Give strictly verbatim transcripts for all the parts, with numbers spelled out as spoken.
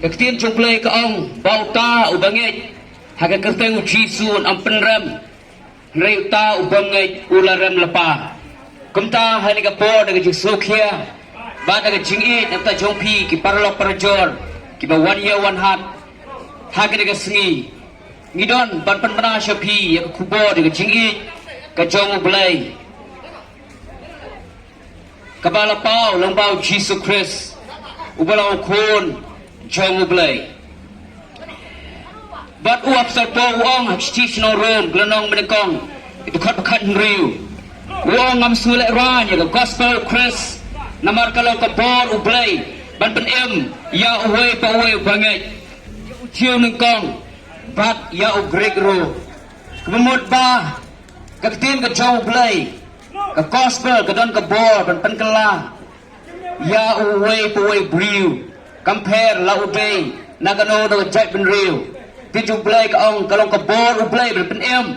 Ka ktien jong U Blei ka ong ba uta u bangeit ha ka kyrteng U Jisu un ym pynrem. Hynrei uta u bangeit u la rem lypa. Kumta ha kane ka por da ka jingsngewkhia bad da ka jingïeit na ka bynta jong phi ki paralok parajor kiba wan ïa wan hat ha kane ka sngi, ngi don ban pynbna sha phi ïa ka khubor da ka jingïeit ka jong U Blei, kaba la paw lyngba U Jisu Khrist, uba long U Khun jong U Blei. Bad u Apostol Paul u ong ha ka shithi sha ki nong Rom, ka lynnong banyngkong, ka dkhot ba khathynriew, u ong, ngam sngewlehraiñ ïa ka gospel U Khrist, namar ka long ka bor U Blei ban pynim ïa uwei pa uwei u bangeit, ïa u Jiw nyngkong bad ïa u Grik ruh. Kaba mut ba ka ktien ka jong U Blei, ka gospel, ka don ka bor ban pynkylla ïa uwei pa uwei u briew, kam pher la u dei na kano kano ka jaitbynriew. Ka ktien U Blei ka ong ka long ka bor U Blei ban pynim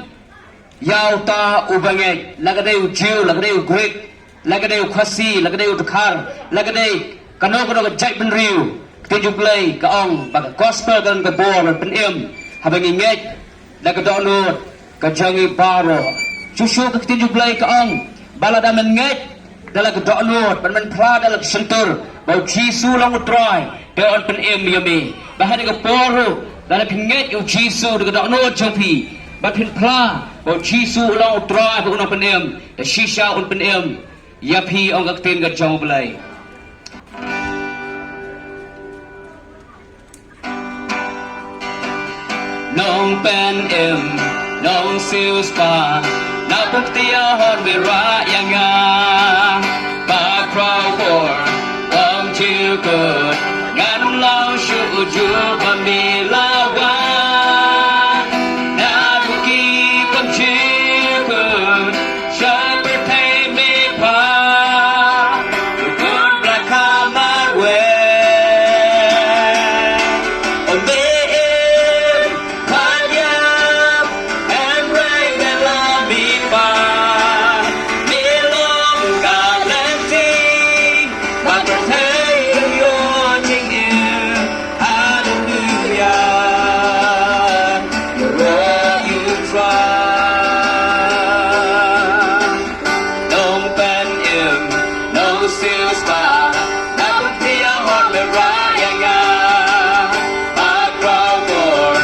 ïa uta u bangeit, la ka dei u Jiw, la ka dei u Grik, la ka dei u Khasi, la ka dei u Dkhar, la ka dei kano kano ka jaitbynriew. Ka ktien U Blei ka ong ba ka gospel ka long ka bor ban pynim haba ngi ngeit da ka dohnud ka jong ngi baroh. Shuh shuh ka ktien U Blei ka ong ba lada men ngeit da la ka dohnud bad men phla da la ka shyntur ba U Jisu u long U Trai, te un pynim ïa me. Bad ha kane ka por ruh, lada phi ngeit ïa U Jisu da ka dohnud jong phi bad phin phla ba U Jisu u long U Trai bad u nongpynim, te shisha un pynim ïa phi, ong ka ktien ka jong U Blei. Nongpynim, nongsiewspah, na pyrthei hor me rah ïa nga. Bakhraw bor, ym ju kut, ngan ym long shuh u jubab me la wan. Naduh ki bym ju kut, sha pyrthei me phah, u kut ba la kha marwei. O me im, phan ïap, hynrei da la me phah, me long ka lynti ba pyrthei kan ïoh jingim. Haleluia. Ïaroh ïa U Trai. Nongpynim, nongsiewspah, na pyrthei hor me rah ïa nga. Bakhraw bor,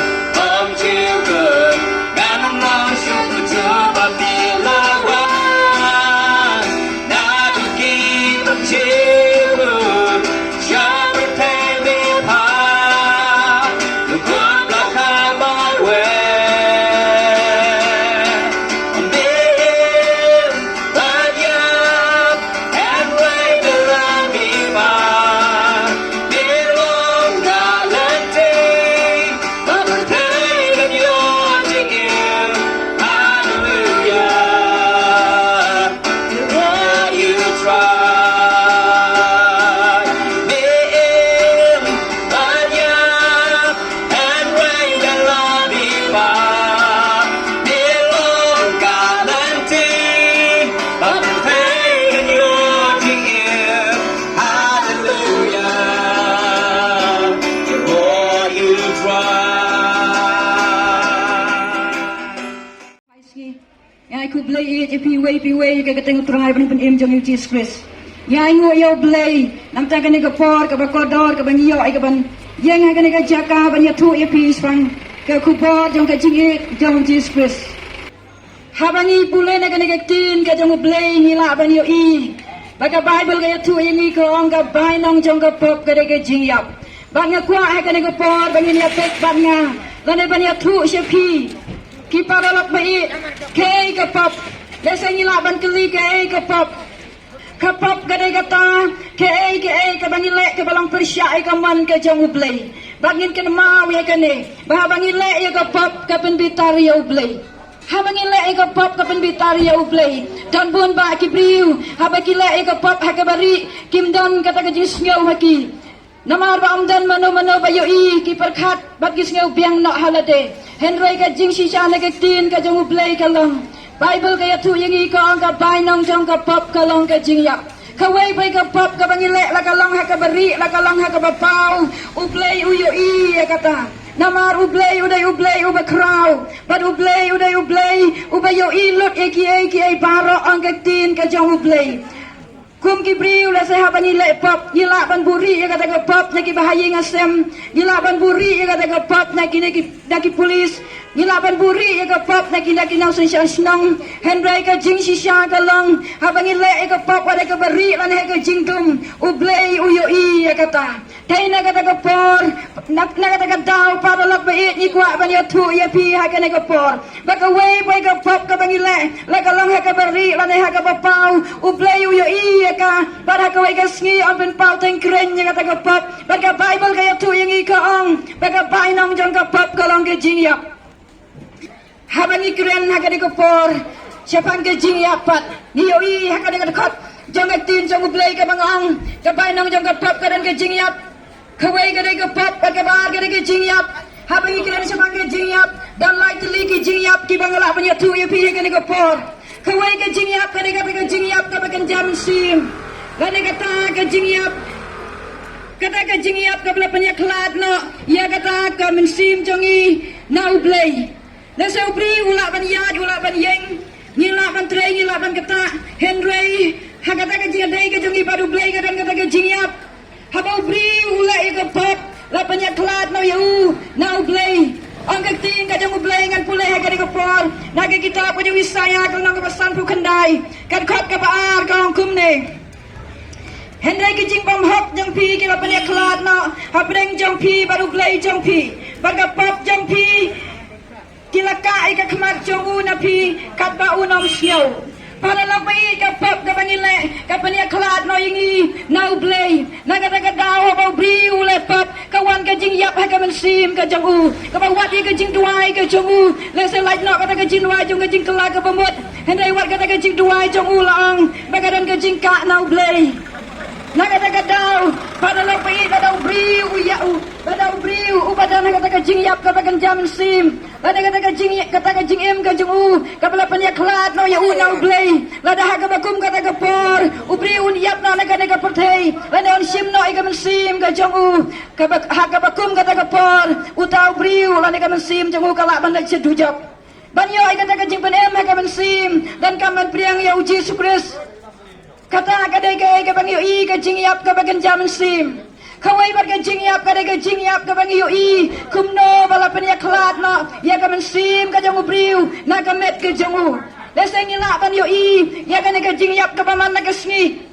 ym ju kut, ngan ym long shuh u jubab me la wan. Naduh ki bym ju kut, sha pyrthei me phah, u kut ba la kha marwei. Me im, phan ïap, hynrei da la me phah, me long ka lynti ba pyrthei kan ïoh jingim. Haleluia. Ïaroh ïa U Trai. Me im, phan ïap, hynrei da la me phah, me long ka lynti ba pyrthei kan ïoh jingim. Haleluia. Ïaroh ïa U Trai. Ngi ai khublei ïa phi uwei pa uwei ha ka kyrteng U Trai bad Nongpynim jong ngi U Jisu Khrist. Ngi ainguh ïa U Blei namar kane ka por kaba kordor kaba ngi ïoh ïa kaban ïeng ha kane ka jaka ban ïathuh ïa phi shaphang ka khubor jong ka jingïeit jong U Jisu Khrist. Haba ngi pule na kane ka ktien ka jong U Blei ngi lah ban ïohi ba ka Baibl ka ïathuh ïa ngi, ka ong ka bainong jong ka pop ka dei ka jingïap. Bad nga kwah ha kane ka por ba ngin ïa peit bad nga lane ban ïathuh sha phi ki paralok ba ïeit, kaei ka pop. Lehse ngi lah ban kylli kaei ka pop. Ka pop ka dei kata kaei kaei kaba ngi leh kaba long pyrshah ïa ka mon ka jong U Blei. Bad ngin kynmaw ïa kane ba haba ngi leh ïa ka pop ka pynbitar ïa U Blei. Haba ngi leh ïa ka pop ka pynbitar ïa U Blei. Don bun bah ki briew haba ki leh ïa ka pop ha kaba rieh kim don kata ka jingsngew ha ki. Namar ba ym don mano mano ba ïohi, ki pyrkhat bad ki sngew biang noh ha lade. Hynrei ka jingshisha na ka ktien ka jong U Blei ka long, Baibl ka ïathuh ïa ngi ka ong ka bainong jong ka pop ka long ka jingïap. Kawei pat ka pop kaba ngi leh, la ka long ha kaba rieh, la ka long ha kaba paw, U Blei u ïohi ïa kata. Namar U Blei u dei U Blei uba khraw, bad U Blei u dei U Blei uba ïohi lut ïa kiei kiei baroh, ong ka ktien ka jong U Blei. Kum ki briew, lehse haba ngi leh pop, ngi lah ban buhrieh ïa kata ka pop na kiba ha ïing ha sem, ngi lah ban buhrieh ïa kata ka pop na ki, na ki, na ki pulis, ngi lah ban buhrieh ïa ka pop na ki, na ki nongshong shnong. Hynrei ka jingshisha ka long, haba ngi leh ïa ka pop, wat ïa kaba rieh lane ha ka jingdum, U Blei u ïohi ïa kata. Te na kata ka por, na, na kata ka daw, paralok ba ïeit, ngi kwah ban ïathuh ïa phi ha kane ka por ba kawei pat ka pop kaba ngi leh, la ka long ha kaba rieh lane ha kaba paw, U Blei u ïohi ïa ka. Bad ha kawei ka sngi yn pynpaw teng kren ïa kata ka pop. Bad ka Baibl ka ïathuh ïa ngi, ka ong ba ka bainong jong ka pop ka long ka jingïap. Haba ngi kren ha kane ka por shaphang ka jingïap pat, ngi ïohi ha kane ka dkhot jong ka ktien jong U Blei kaba nga ong, ka bainong jong ka pop ka don ka jingïap. Kawei ka dei ka pop, bad kaba ar ka dei ka jingïap. Haba ngi kren shaphang ka jingïap, don lai tylli ki jingïap kiba nga lah ban ïathuh ïa phi ha kane ka por. Kawei ka jingïap ka dei kata ka jingïap kaba kynja mynsiem. Lane kata ka jingïap, kata ka jingïap kaba la pynïakhlad noh ïa kata ka mynsiem jong ngi na U Blei. Lehse u briew u lah ban ïaid, u lah ban ïeng, ngi lah ban trei, ngi lah ban ktah, hynrei ha kata ka jingïadei ka jong ngi bad U Blei ka don kata ka jingïap. Haba u briew u leh ïa ka pop, la pynïakhlad noh ïa u na U Blei. Ong ka ktien ka jong U Blei, ngan pule ha kane ka por na ka kitab ka jong u Isaïah, ka lynnong kaba sanphew khyndai, ka dkhot kaba ar, ka ong kumne: Hynrei ki jingbymhok jong phi ki la pynïakhlad noh hapdeng jong phi bad U Blei jong phi, bad ka pop jong phi ki la kah ïa ka khmat jong u na phi katba un ym sngew. Paralok ba ïeit, ka pop kaba ngi leh ka pynïakhlad noh ïa ngi na U Blei. Na kata ka daw haba u briew u leh pop, ka wan ka jingïap ha ka mynsiem ka jong u, kaba wad ïa ka jingduwai ka jong u. Lehse lait noh kata ka jingduwai jong ka jingkylla kaba mut, hynrei wat kata ka jingduwai jong u la ong ba ka don ka jingkah na U Blei. Na kata ka daw, paralok ba ïeit, lada u briew u ïa u, lada u briew uba don ha kata ka jingïap kaba kynja mynsiem, lada kata ka jing, kata ka jingim ka jong u kaba la pynïakhlad noh ïa u na U Blei, lada ha kaba kum kata ka por u briew un ïap noh na kane ka pyrthei, lada un shim noh ïa ka mynsiem ka jong u, kaba, ha kaba kum kata ka por uta u briew lane ka mynsiem jong u ka lah ban leit sha dujok. Ban ïoh ïa kata ka jingpynim ha ka mynsiem, donkam ban pdiang ïa U Jisu Khrist. Kata ka dei kaei kaba ngi ïohi, ka jingïap kaba kynja mynsiem. Kawei pat ka jingïap ka dei ka jingïap kaba ngi ïohi kumno ba la pynïakhlad noh ïa ka mynsiem ka jong u briew na ka met ka jong u. Lehse ngi lah ban ïohi ïa kane ka jingïap kaba man la ka sngi.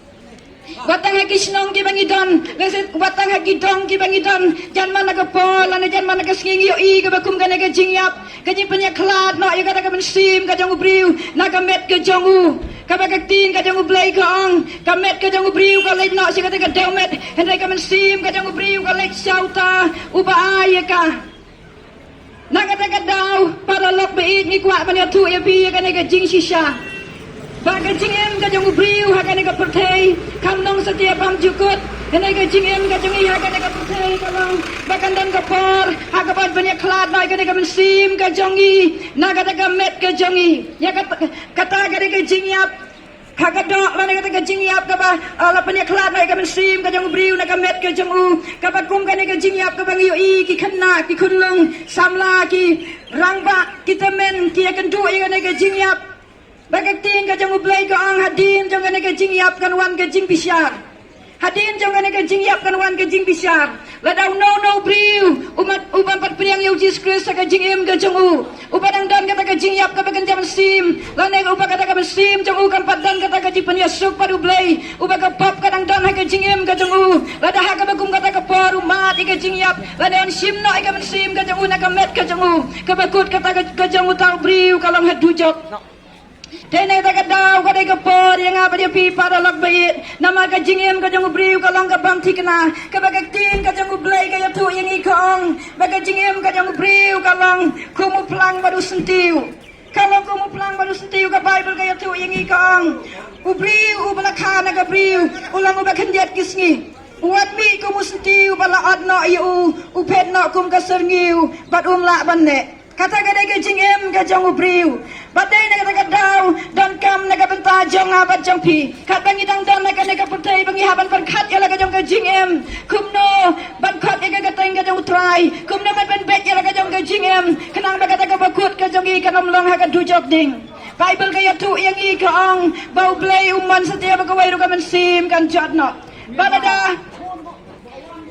Wat tang ha ki shnong kiba ngi don, lehse wat tang ha ki dong kiba ngi don, jan man la ka por lane jan man la ka sngi ngi ïohi kaba kum kane ka jingïap, ka jingpynïakhlad noh ïa kata ka mynsiem ka jong u briew na ka met ka jong u. Kaba ka ktien ka jong U Blei ka ong, ka met ka jong u briew ka leit noh sha kata ka dewmet, hynrei ka mynsiem ka jong u briew ka leit sha uta uba ai ïa ka. Na kata ka daw, paralok ba ïeit, ngi kwah ban ïathuh ïa phi ïa kane ka jingshisha, ba ka jingim ka jong u briew ha kane ka pyrthei kam long satia bymjukut. Hynrei ka jingim ka jong ngi ha kane ka pyrthei ka long ba kan don ka por ha kaba yn pynïakhlad noh ïa kane ka mynsiem ka jong ngi na kata ka met ka jong ngi. Ïa kata, kata ka dei ka jingïap ha ka doh lane kata ka jingïap kaba, ah, la pynïakhlad noh ïa ka mynsiem ka jong u briew na ka met ka jong u, kaba kum kane ka jingïap kaba ngi ïohi ki khynnah, ki khunlung samla, ki rangbah, ki tymmen ki ïakynduh ïa kane ka jingïap. Ba ka ktien ka jong U Blei ka ong, hadien jong kane ka jingïap kan wan ka jingbishar. Hadien jong kane ka jingïap kan wan ka jingbishar. Lada uno uno u briew uba, uba ym pat pdiang ïa U Jisu Khrist ha ka jingim ka jong u, uba dang don kata ka jingïap kaba kynja mynsiem, lane uba kata ka mynsiem jong u kam pat don kata ka jingpynïasuk bad U Blei, uba ka pop ka dang don ha ka jingim ka jong u, lada ha kaba kum kata ka por u mad ïa ka jingïap lane un shim noh ïa ka mynsiem ka jong u na ka met ka jong u, kaba kut kata ka, ka jong uta u briew ka long ha dujok. Te na kata ka daw ka dei ka por ïa nga bad ïa phi paralok ba ïeit, namar ka jingim ka jong u briew ka long ka bym thikna, kaba ka ktien ka jong U Blei ka ïathuh ïa ngi ka ong ba ka jingim ka jong u briew ka long kum u phlang bad u syntiew. Ka long kum u phlang bad u syntiew, ka Baibl ka ïathuh ïa ngi ka ong, u briew uba la kha na ka briew u long uba khyndiat ki sngi. U wan mih kum u syntiew ba la ot noh ïa u, u phet noh kum ka syrngiew bad um lah ban neh. Kata ka dei ka jingim ka jong u briew. Bad dei na kata ka daw, donkam na ka bynta jong nga bad jong phi. Katba ngi dang don ha kane ka pyrthei ba ngi hap ban pyrkhat ïa la ka jong ka jingim. Kumno ban khot ïa ka kyrteng ka jong u Trai. Kumno ban pynbeit ïa la ka jong ka jingim. Khnang ba kata kaba kut ka jong ngi kan ym long ha ka dujok ding. Baibl ka ïathuh ïa ngi ka ong ba U Blei u mon satia ba kawei ruh ka mynsiem kan jot noh. Ba lada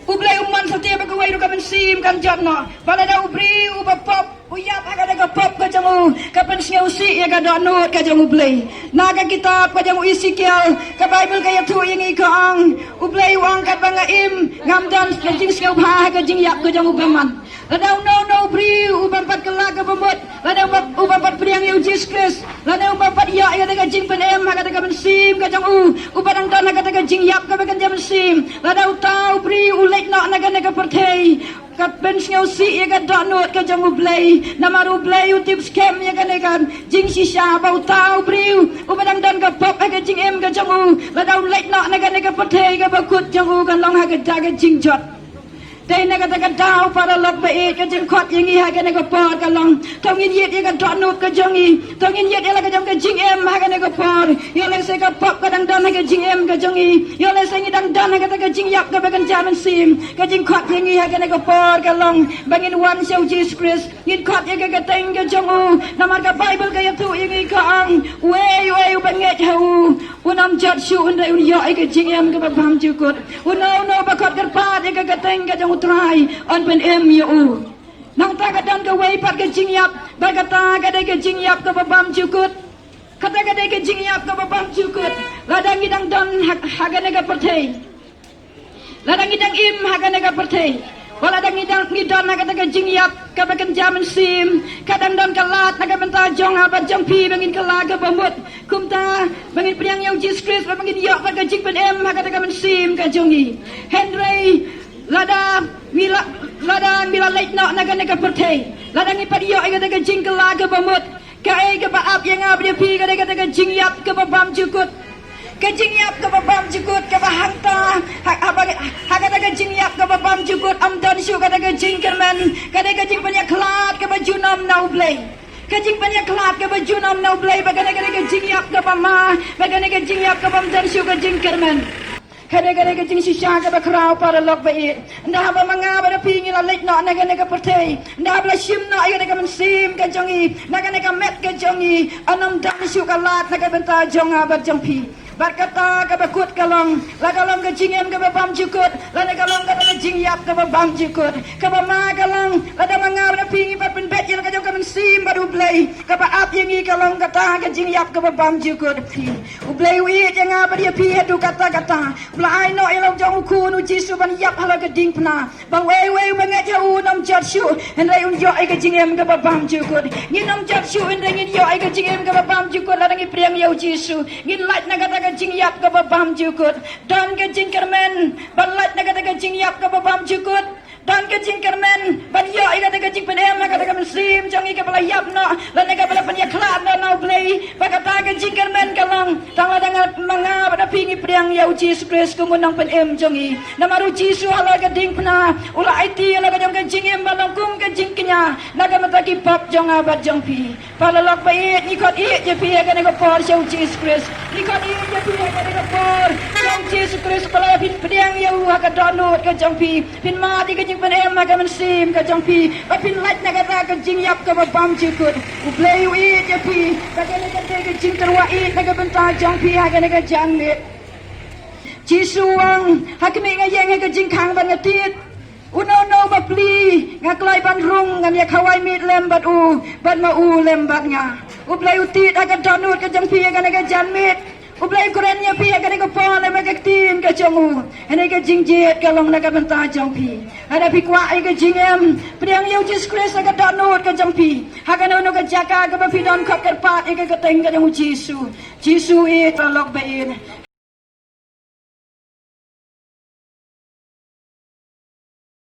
U Blei u mon satia ba kawei ruh ka mynsiem kan jot noh. Ba lada u briew uba pop u ïap ha kata ka pop ka jong u, ka pynsngewsih ïa ka dohnud ka jong U Blei. Na ka kitab ka jong u Esekiel, ka Baibl ka ïathuh ïa ngi ka ong, U Blei u ong katba nga im, ngam don ka jingsngewbha ha ka jingïap ka jong u bymman. Lada uno uno u briew u bym pat kylla kaba mut, lada u bym, u bym pat pdiang ïa u Jisu Khrist, lada u bym pat ïoh ïa kata ka jingpynim ha kata ka mynsiem ka jong u, uba dang don ha kata ka jingïap kaba kynja mynsiem, lada uta u briew u leit noh na kane ka pyrthei, ka pynsngewsih ïa ka dohnud ka jong U Blei. Namar U Blei u tip skhem ïa kane ka jingshisha ba uta u briew uba dang don ka pop ha ka jingim ka jong u, lada u leit noh na kane ka pyrthei, kaba kut jong u kan long ha kata ka jingjot. Dei na kata ka daw, paralok ba ïeit, ka jingkhot ïa ngi ha kane ka por ka long, to ngin ïit ïa ka dohnud ka jong ngi. To ngin ïit ïa la ka jong ka jingim ha kane ka por. Ïoh lehse ka pop ka dang don ha ka jingim ka jong ngi. Ïoh lehse ngi dang don ha kata ka jingïap kaba kynja mynsiem. Ka jingkhot ïa ngi ha kane ka por ka long ba ngin wan sha u Jisu Khrist. Ngin khot ïa ka kyrteng ka jong u. Namar ka Baibl ka ïathuh ïa ngi ka ong, uei uei uba ngeit ha u, un ym jot shuh hynrei un ïoh ïa ka jingim kaba bymjukut. Uno uno uba khot kyrpad ïa ka kyrteng ka jong u Trai, yn pynim ïa u. Nangta ka don kawei pat ka jingïap, ba kata ka dei ka jingïap kaba bymjukut. Kata ka dei ka jingïap kaba bymjukut. Lada ngi dang don ha, ha kane ka pyrthei. Lada ngi dang im ha kane ka pyrthei. Wat lada ngi dang, ngi don ha kata ka jingïap kaba kynja mynsiem, ka dang don ka lad na ka bynta jong nga bad jong phi ba ngin kylla kaba mut. Kumta ba ngin pdiang ïa u Jisu Khrist, ba ngin ïoh pat ka jingpynim ha kata ka mynsiem ka jong ngi. Hynrei lada ngi la, lada ngi la leit noh na kane ka pyrthei, lada ngi pat ïoh ïa kata ka jingkylla kaba mut, kaei kaba ap ïa nga bad ïa phi ka dei kata ka jingïap kaba bymjukut. Ka jingïap kaba bymjukut kaba hangta, ha, ha, ha kata ka jingïap kaba bymjukut ym don shuh kata ka jingkyrmen, ka dei ka jingpynïakhlad kaba junom na U Blei. Ka jingpynïakhlad kaba junom na U Blei, ba kane ka dei ka jingïap kaba ma, ba kane ka jingïap kaba ym don shuh ka jingkyrmen. Ka dei, ka dei ka jingshisha kaba khraw, paralok ba ïeit. Ynda haba ma nga bad phi ngi la leit noh na kane ka pyrthei, ynda haba la shim noh ïa kane ka mynsiem ka jong ngi, na kane ka met ka jong ngi, yn ym don shuh ka lad na ka bynta jong nga bad jong phi. Bad kata kaba kut ka long, la ka long ka jingim kaba bymjukut, lane ka long kata ka jingïap kaba bymjukut. Kaba ma ka long, lada ma nga bad phi ngi pat pynbeit ïa la ka jong ka mynsiem bad U Blei, kaba ap ïa ngi ka long kata ka jingïap kaba bymjukut. Phi, U Blei u ïeit ïa nga bad ïa phi haduh katta katta. U la ai noh ïa la u jong u khun u Jisu ban ïap ha la ka diengphna, ba uei uei uba ngeit ha u un ym jot shuh, hynrei un ïoh ïa ka jingim kaba bymjukut. Ngin ym jot shuh hynrei ngin ïoh ïa ka jingim kaba bymjukut lada ngi pdiang ïa u Jisu. Ngin lait na kata ka jingïap kaba bymjukut. Don ka jingkyrmen ban lait na kata ka jingïap kaba bymjukut. Don ka jingkyrmen ban ïoh ïa kata ka jingpynim ha kata ka mynsiem jong ngi kaba la ïap noh, lane kaba la pynïakhlad noh na U Blei. Ba kata ka jingkyrmen ka long, tang lada nga, ma nga bad phi ngi pdiang ïa u Jisu Khrist kum u nongpynim jong ngi. Namar u Jisu ha la ka diengphna u la aiti ïa la ka jong ka jingim ba long kum ka jingkñia na ka bynta ki pop jong nga bad jong phi. Paralok ba ïeit, ngi khot ïeit ïa phi ha kane ka por sha u Jisu Khrist. Ngi khot ïeit ïa phi ha kane ka por sha u Jisu Khrist, ba lada phin pdiang ïa u ha ka dohnud ka jong phi, phin mad ïa ka jingpynim ha ka mynsiem ka jong phi, ba phin lait na kata ka jingïap kaba bymjukut. U Blei u ïeit ïa phi, ba kane ka dei ka jingtyrwa ïeit na ka bynta jong phi ha kane ka janmiet. Jisu u ong, ha khmih nga ïeng ha ka jingkhang bad nga tied. Uno uno uba plie, nga kloi ban rung, ngan ïa khawai miet lem bad u, bad ma u lem bad nga. U Blei u tied ha ka dohnud ka jong phi ha kane ka janmiet. U Blei u kren ïa phi ha kane ka por lem ha ka ktien ka jong u. Hynrei ka jingjied ka long na ka bynta jong phi. Lada phi kwah ïa ka jingim, pdiang ïa u Jisu Khrist ha ka dohnud ka jong phi. Ha kano kano ka jaka kaba phi don, khot kyrpad ïa ka kyrteng ka jong u Jisu. Jisu u ïeit, paralok ba ïeit.